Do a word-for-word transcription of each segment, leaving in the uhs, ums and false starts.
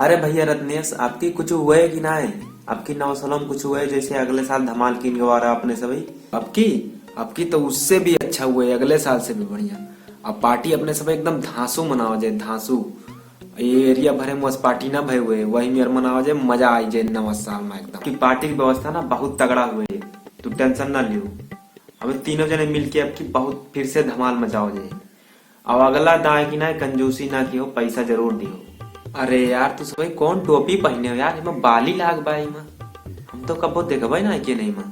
अरे भैया रत्नेश, अबकी कुछ हुए कि नाहीं? अबकी नवा साल में कुछ हुए, जैसे अगले साल धमाल कीन गवा रहा अपने सभी? अबकी, अबकी तो उससे भी अच्छा हुए, अगले साल से भी बढ़िया। अब पार्टी अपने सब एकदम धांसू मनावा जाए, धांसू। ये एरिया भरे में बस पार्टी ना भय हुए, वही मेर मनावा जाए, मजा आई जाए नवा साल में एकदम। कि पार्टी की व्यवस्था ना बहुत तगड़ा हुए, तू टेंशन ना लियो। अबे तीनों जने मिलके अबकी बहुत फिर से धमाल मचावा जाए। अब अगला दाएं कि ना, कंजूसी ना किहो, पैसा जरूर दिहो। अरे यार, तू सबै कौन टोपी पहिने हो यार? एमा बाली लाग बा एमा। हम तो कबो देखबै ना के नहीं मा।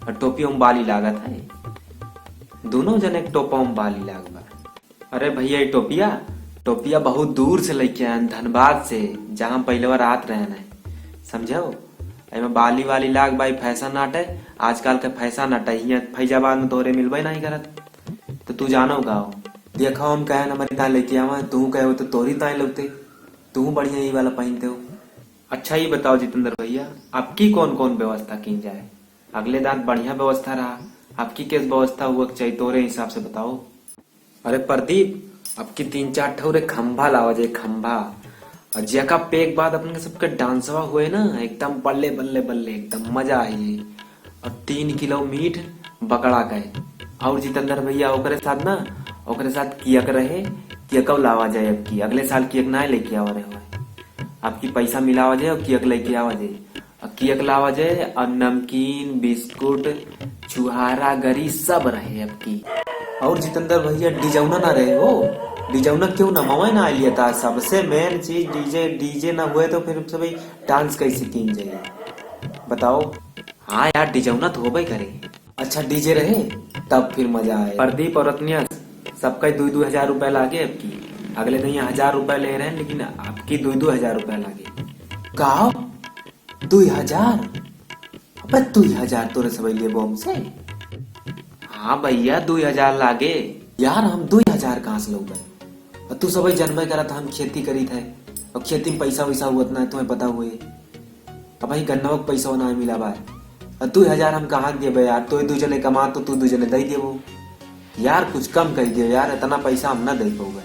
और टोपी में बाली लागत है। दोनों जने के टोपा में बाली लाग बा। अरे भैया, ये टोपिया, टोपिया बहुत दूर से लेके आयन, धनबाद से, जहाँ पहले बार आत रहन है। समझो? एमे बाली वाली लाग बा, ई फैशन आटे, आजकल के फैशन आटे, हियाँ फैजाबाद में तोहरे मिलबे नहीं करत। तो तू जानो गाओ। देखो, हम कहे न हमारी ताई लेके आवा, तू कहे हो तो तोरी ताई लगते, तू बढ़िया ये वाला पहनते हो। अच्छा, ये बताओ जितेंद्र भैया, अबकी कौन कौन व्यवस्था की जाए? अगले दांत बढ़िया व्यवस्था रहा, अबकी कैस व्यवस्था हुआ के चाहिए तोरे हिसाब से बताओ। अरे प्रदीप, अबकी तीन चार ठो रे खंभा लावा जाए, खंभा। और जेका पेक बाद अपन के सबके डांसवा हुए ना, एकदम बल्ले बल्ले बल्ले, एकदम मजा आई। और तीन किलो मीट बकरा का है। और जितेंद्र भैया ओकरे साथ ना, ओकरे साथ कियक रहे, कियकव लावा जाए अबकी। अगले साल कियक ना लेके आवा रहे हुआ। अबकी पैसा मिलावा जाए और कियक लेके आवा जाए। और कियक लावा जाए और नमकीन, बिस्कुट, छुहारा, गरी सब रहे अबकी। और जितेंद्र भैया, डीजौना ना रहे हो? डीजौना क्यों ना मवे ना लिया था? सबसे मेन चीज डीजे, डीजे ना हुए तो फिर सभी डांस कैसे कीन जाए बताओ? हाँ यार, डीजौना तो होबे करे। अच्छा, डीजे रहे तब फिर मजा आए। प्रदीप और रत्निया, सबका दुई दुई हजार रुपया लागे अबकी। अगले दिन हजार रुपया ले रहे हैं, लेकिन अबकी दुई दुई हजार रुपया लागे। का? दुई हजार? अबे दुई हजार तोरे सबै लेबो हमसे? हाँ भैया, दुई हजार लागे। यार, हम दुई हजार कहाँ से लौबे? और तू सबै जनबे करत, हम खेती करीत है और खेती में पैसा वैसा हुअत ना है, तुम्हें पता हुए। अब भाई गन्नवा के पैसा ना मिला बा, और दुई हजार हम कहाँ देबे यार? तो दुई जने कमा तो तू दुई जने दे देबो यार, कुछ कम कर दियो यार, इतना पैसा हम ना दे पाऊबे।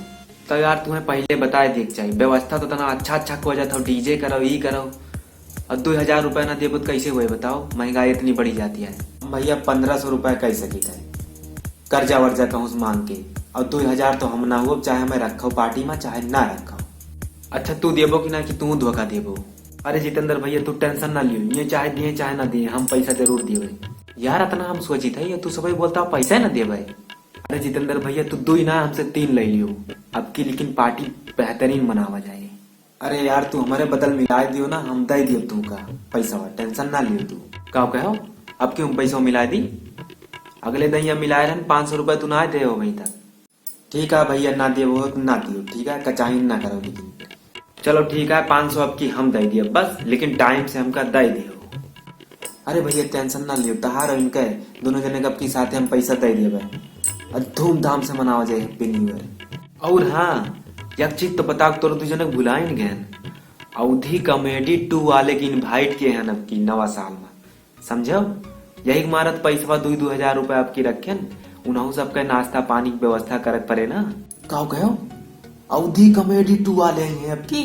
तो यार, तुम्हें पहले बताए देख चाहिए, व्यवस्था तो इतना अच्छा अच्छा खोजत हो, डीजे करो, ई करो, और दो हजार रुपया ना देबो तो कैसे हुए बताओ? महंगाई इतनी बढ़ी जाती है। भैया, पन्द्रह सौ रुपया कैसे की है? कर्जा वर्जा कहूँ से मांग के, और दो हजार तो हम ना हुआ, चाहे मैं रखो पार्टी में, चाहे ना रखो। अच्छा, तू देबो कि ना कि तू धोखा देबो? अरे जितेंद्र भैया, तू टेंशन ना लियो, ये चाहे दिए चाहे ना दिए, हम पैसा जरूर देबे। यार, इतना हम सोची था, ये तू सबै बोलता पैसा ना देबे। अरे जितेंद्र भैया, तू दुई ना, हमसे तीन ले लियो अबकी, लेकिन पार्टी बेहतरीन मनावा जाए। अरे यार, तू हमारे बदल मिलाए दियो ना, हम दे दियो तू का पैसा, टेंशन ना लियो तू। का कहो, अबकी हम पैसा मिलाए दी? अगले दिन ये मिलाए रहन पाँच सौ रुपया, तू ना दे हो वहीं तक। ठीक है भैया, ना दियो हो तो ना दियो, ठीक है, कचाही ना करो लेकिन। चलो ठीक है, पाँच सौ अबकी हम दे दिए बस, लेकिन टाइम से हमका दे दियो। अरे भैया, टेंशन ना लियो, तहार और इनके दोनों जने के अबकी साथे हम पैसा दे दिए भाई, और धूमधाम से मनावा जाए Happy New Year। और हाँ, एक चीज तो बताओ, तोर दू जने के भुलाइन गए, अवधी कॉमेडी टू वाले की इनवाइट किए हैं अबकी नवा साल में, समझो? यही के मारत पैसवा दुई दुई हजार रुपया अबकी रखेन, उन्हों सबके नाश्ता पानी की व्यवस्था करे पड़े ना। का कहो? अवधी कॉमेडी टू वाले ही हैं अबकी?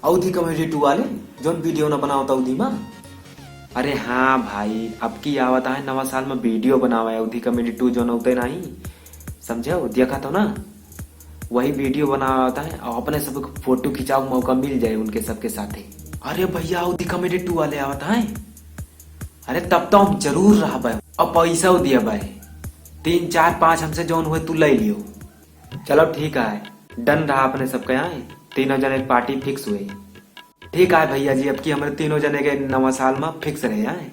अवधी कॉमेडी टू वाले, जौन वीडियो ना बनावत अवधी में? अरे हाँ भाई, अबकी आवत है नवा साल में वीडियो बनावे अवधी कॉमेडी टू, जौन होते नहीं, समझो? देखा तो ना, वही वीडियो बनावत है और अपने सब फोटो खिंचाव के मौका मिल जाए उनके सबके साथे। अरे भैया, अवधी कॉमेडी टू वाले आवत है। अरे तब तो हम जरूर रहबे और पैसा दिए भाई, तीन चार पाँच हमसे जौन हुए तू ले लियो। चलो ठीक है, डन रहा अपने सबके यहाँ, तीनों जने के पार्टी फिक्स हुई। ठीक है भैया जी, अबकी हमरे तीनों जने के नवा साल में फिक्स रहे हैं।